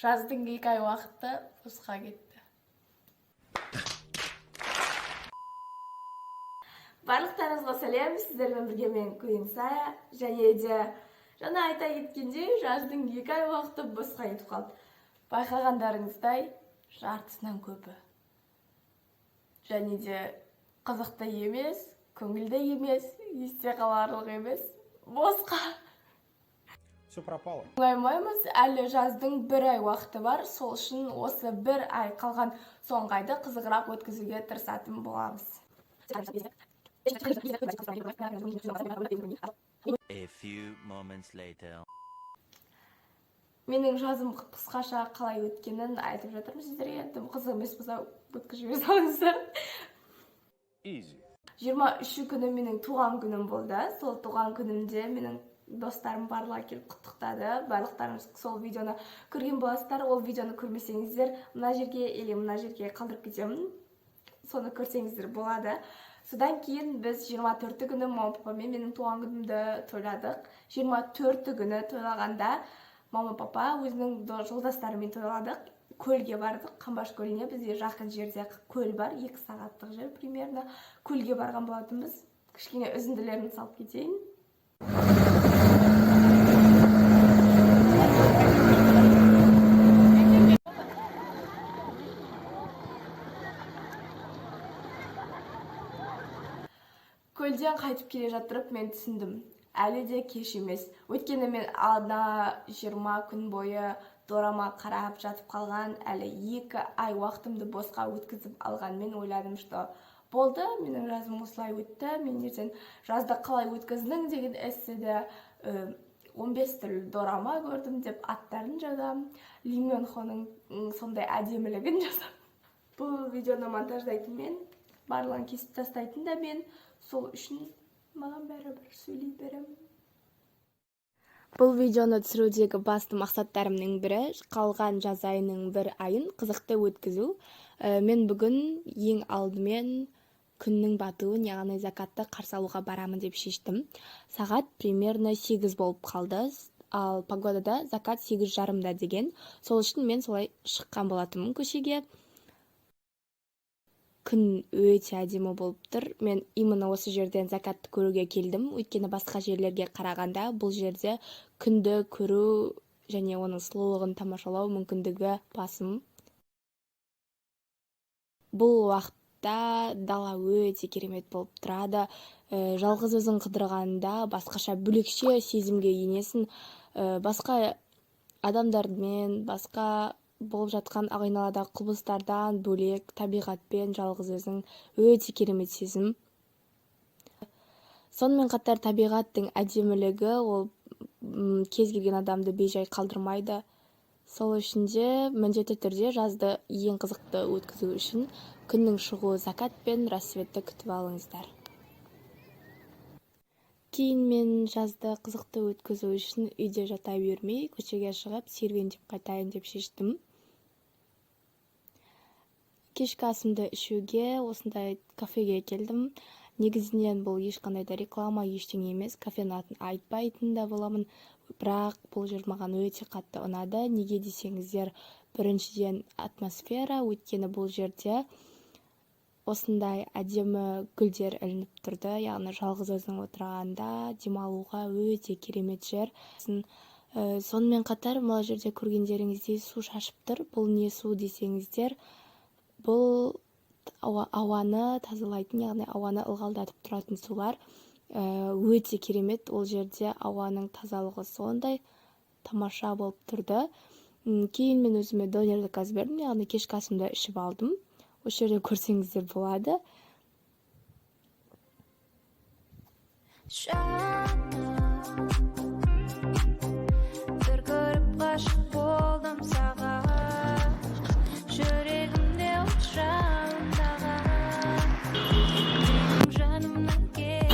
Жаздың 2 ай уақыты босқа кетті. Барлықтарыңызға сәлем! Сіздермен бірге мен, Куин Сая. Және де жаңа айта кеткендей, жаздың 2 ай уақыты босқа кетіп қалды. Байқағандарыңыздай, жартысынан көбі. Және де қызықты емес, көңілді емес, есте қаларлық емес, босқа. Все пропало. Мұңаймаймыз, әлі жаздың бір ай уақыты бар. Сол үшін осы бір ай қалған соңғы айды қызығырақ өткізуге тырысатын боламыз. A few moments later. Менің жазым қысқаша қалай өткенін айтып жатырмын сіздерге. Тым қызық емес болса, өткізіп жібере салыңыздар. Easy. 23-і күні менің туған күнім болды. Сол туған күнімде менің достарым барлығы келіп құттықтады. Барлықтарыңыз сол видеоны көрген боласыздар. Ол видеоны көрмесеңіздер, мына жерге или мына жерге қалдырып кетемін, соны көрсеңіздер болады. Содан кейін біз 24 күні мама, папамен менің туған күнімді тойладық. 24 күні тойлағанда мама, папа өзінің жолдастарымен тойладық. Көлге бардық, Қамбаш көліне. Бізде жақын жерде көл бар, 2 сағаттық жер примерно. Көлге барған болатынбыз. Кішкене үзінділерін салып кетейін. Көлден қайтып келе жатырып, мен түсіндім: әлі де кеш емес. Өйткені мен ана 20 күн бойы дорама қарап жатып қалған, әлі 2 ай уақытымды босқа өткізіп алған. Мен ойладым, что болды, менің жазым осылай өтті. Мен ертең «Жазды қалай өткіздің?» деген эсседе 15 түрлі дорама көрдім деп аттарын жазамын, Ли Мён Хоның сондай әдемілігін жазамын. Бұл видеоны монтаждайтын мен, барлығын кесіп тастайтын да мен. Сол үшін маған бәрібір, сөйлей беремін. Бұл видеоны түсірудегі басты мақсаттарымның бірі — қалған жаз айының бір айын қызықты өткізу. Мен бүгін ең алдымен күннің батуын, яғни закатты қарсы алуға барамын деп шештім. Сағат примерно 8 болып қалды, ал погодада закат 8:30-да деген. Сол үшін мен солай шыққан болатынмын көшеге. Күн өте әдемі болып тұр. Мен именно осы жерден закатты көруге келдім, өйткені басқа жерлерге қарағанда бұл жерде күнді көру және оның сұлулығын тамашалау мүмкіндігі басым. Бұл уақытта дала өте керемет болып тұрады. Жалғыз өзің қыдырғанда басқаша, бөлекше сезімге енесің. Басқа адамдармен, басқа болып жатқан айналадағы құбылыстардан бөлек, табиғатпен жалғыз өзің өте керемет сезім. Сонымен қатар табиғаттың әдемілігі ол кез келген адамды бейжай қалдырмайды. Сол үшін де міндетті түрде жазды ең қызықты өткізу үшін күннің шығуы, закат пен рассветті күтіп алыңыздар. Кейін мен жазды қызықты өткізу үшін үйде жата бермей, көшеге шығып, серуендеп қайтайын деп шештім. Кешкі асымды ішуге осындай кафеге келдім. Негізінен бұл ешқандай да реклама, ештеңе емес, кафенің атын айтпайтын да боламын. Бірақ бұл жер маған өте қатты ұнады. Неге десеңіздер, біріншіден, атмосфера, өйткені бұл жерде осындай әдемі гүлдер ілініп тұрды, яғни жалғыз өзің отырғанда демалуға өте керемет жер. Сонымен қатар мына жерде көргендеріңіздей, су шашып тұр. Бұл не су десеңіздер, бұл ауаны тазалайтын, яғни ауаны ылғалдатып тұратын сулар. Өте керемет, ол жерде ауаның тазалығы сондай тамаша болып тұрды. Кейін мен өзіме донер заказ бердім, яғни кешкі асымды ішіп алдым. Осы жерде көрсеңіздер болады. Жаным, бір көріп ғашық болдым саған, жүрегімде от жалындаған, менің жанымнан кетіп.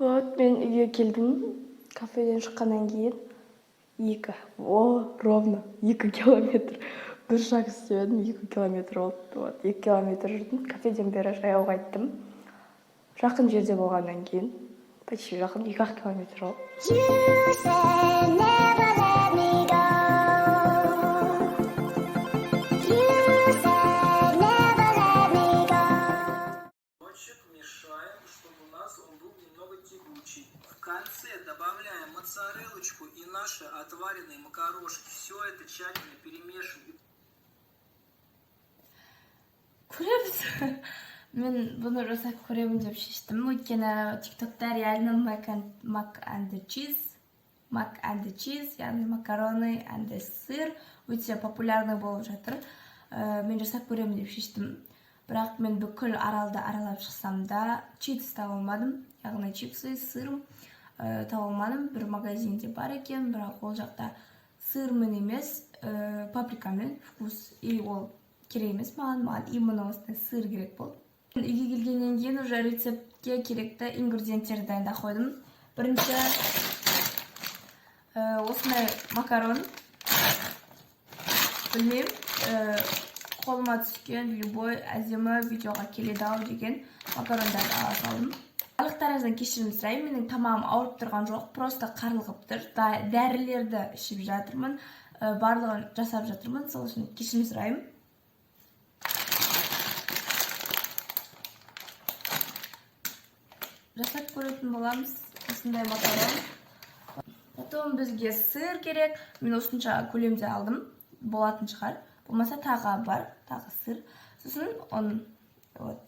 Вот, мен үйге келдім. Кафеден шыққаннан кейін 2, о, ровно 2 километр. Бір шаг істеп едім, 2 километр болды. Вот, 2 километр жүрдім. Кафеден бері жаяу қайттым. Жақын жерде болғаннан кейін, почти жақын, 2-ақ километр болды. You said never let me go. You said never let me go. Мешаем, чтобы у нас он был немного тягучий. В конце добавляем моцареллочку и наши отваренные макарошки. Все это тщательно перемешиваем. Көреміз. Мен бұны жасап көремін деп шештім, өйткені ТикТокта реально mac and cheese, mac and cheese, яғни макароны and сыр өте популярный болып жатыр. Мен жасап көремін деп шештім, бірақ мен бүкіл Аралды аралап шықсам да, чипс таба алмадым, яғни чипсы с сыром таба алмадым. Бір магазинде бар екен, бірақ ол жақта сырмен емес, паприкамен вкус, и ол керек емес маған. Маған именно осындай сыр керек болды. Үйге келгеннен кейін уже рецептке керекті ингредиенттерді дайындап қойдым. Бірінші осындай макарон, білмеймін, қолыма түскен любой әдемі видеоға келеді ау деген макарондарды ала салдым. Барлықтарыңыздан кешірім сұраймын, менің тамағым ауырып тұрған жоқ, просто қарлығып тұр. Дәрілерді ішіп жатырмын, барлығын жасап жатырмын, сол үшін кешірім сұраймын. Жасап көретін боламыз осындай макарон. Потом бізге сыр керек. Мен осынша көлемде алдым, болатын шығар, болмаса тағы бар, тағы сыр. Сосын ұн, вот,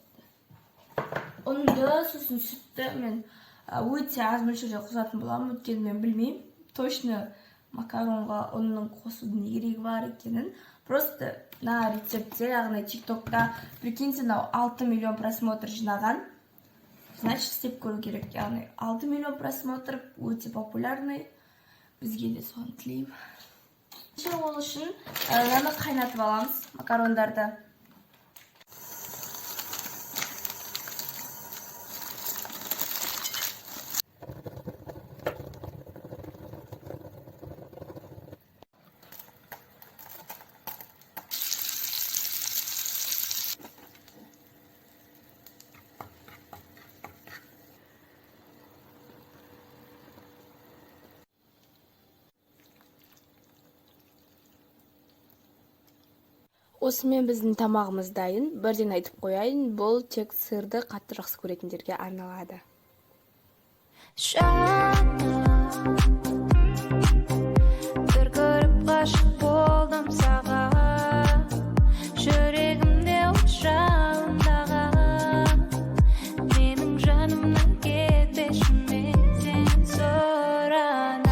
ұнды, сосын сүтті мен өте аз мөлшерде қосатын боламын, өйткені мен білмеймін точно макаронға ұнның қосудың не керегі бар екенін. Просто мына рецептте, яғни ТикТокта, прикиньте, мынау 6 миллион просмотр жинаған, значит, істеп көру керек. Яғни 6 миллион просмотр, өте популярный, бізге де соны тілеймін. Ол үшін мынаны қайнатып аламыз, макарондарды. Осымен біздің тамағымыз дайын. Бірден айтып қояйын, бұл тек сырды қатты жақсы көретіндерге арналады. Жаным, бір көріп ғашық болдым саған. Жүрегімде от жалындаған. Менің жанымнан кетпеші, мен сен сұранам.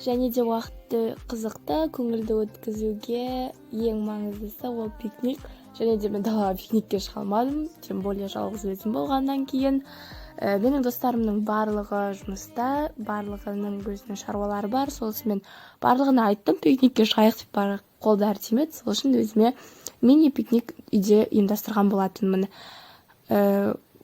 Және де уақытты қызықты, көңілді өткізуге ең маңыздысы ол пикник. Және де мен далаға пикникке шыға алмадым, тем более жалғыз өзім болғаннан кейін. Менің достарымның барлығы жұмыста, барлығының өзінің шаруалары бар. Сол үшін мен барлығына айттым пикникке шығайық деп, бірақ қолдары тимеді. Сол үшін өзіме мини пикник үйде ұйымдастырған болатынмын.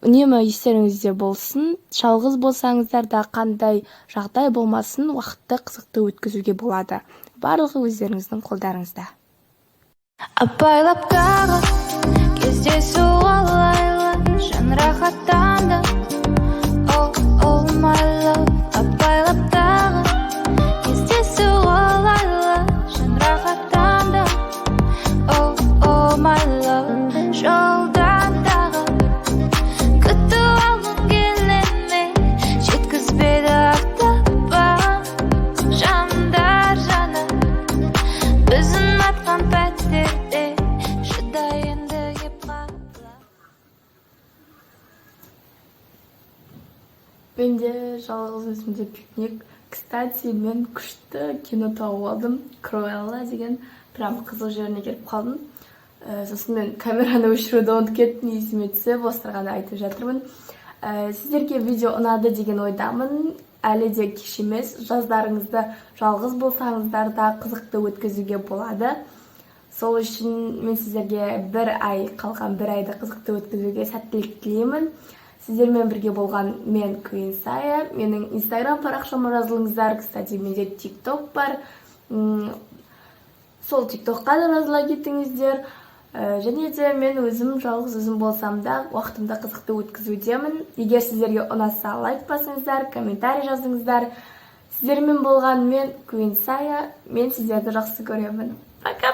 Үнемі естеріңізде болсын, жалғыз болсаңыздар да, қандай жағдай болмасын, уақытты қызықты өткізуге болады. Барлығы өздеріңіздің қолдарыңызда. Абайлап тағы кездесу лайлы, жан рахаттанды. Oh, oh my love. Абайлап тағы кездесу лайлы, жан рахаттанды. Oh, oh my love. Жолдан тағы күтіп алғым келе ме? Жеткізбеді автобан. Жандар жаны біздің атқан пәтерде. Шыда енді кеп қала. Менде жалғыз өзімде пикник. Кстати, мен күшті кино тауып алдым, «Круэлла» деген. Прям қызық жеріне келіп қалдым. Сосын мен камераны өшіруді ұмытып кеттім, есіме түсіп осыны айтып жатырмын. Сіздерге видео ұнады деген ойдамын. Әлі де кеш емес, жаздарыңызды жалғыз болсаңыздар да қызықты өткізуге болады. Сол үшін мен сіздерге бір ай қалған, бір айды қызықты өткізуге сәттілік тілеймін. Сіздермен бірге болған мен, Куин Сая. Менің Инстаграм парақшама жазылыңыздар. Кстати, менде Тикток бар. Сол Тиктокқа да жазыла кетіңіздер. Және де мен өзім жалғыз өзім болсам да, уақытымды қызықты өткізудемін. Егер сіздерге ұнаса, лайк басыңыздар, комментарий жазыңыздар. Сіздермен болған мен, Куин Сая. Мен сіздерді жақсы көремін. Пока.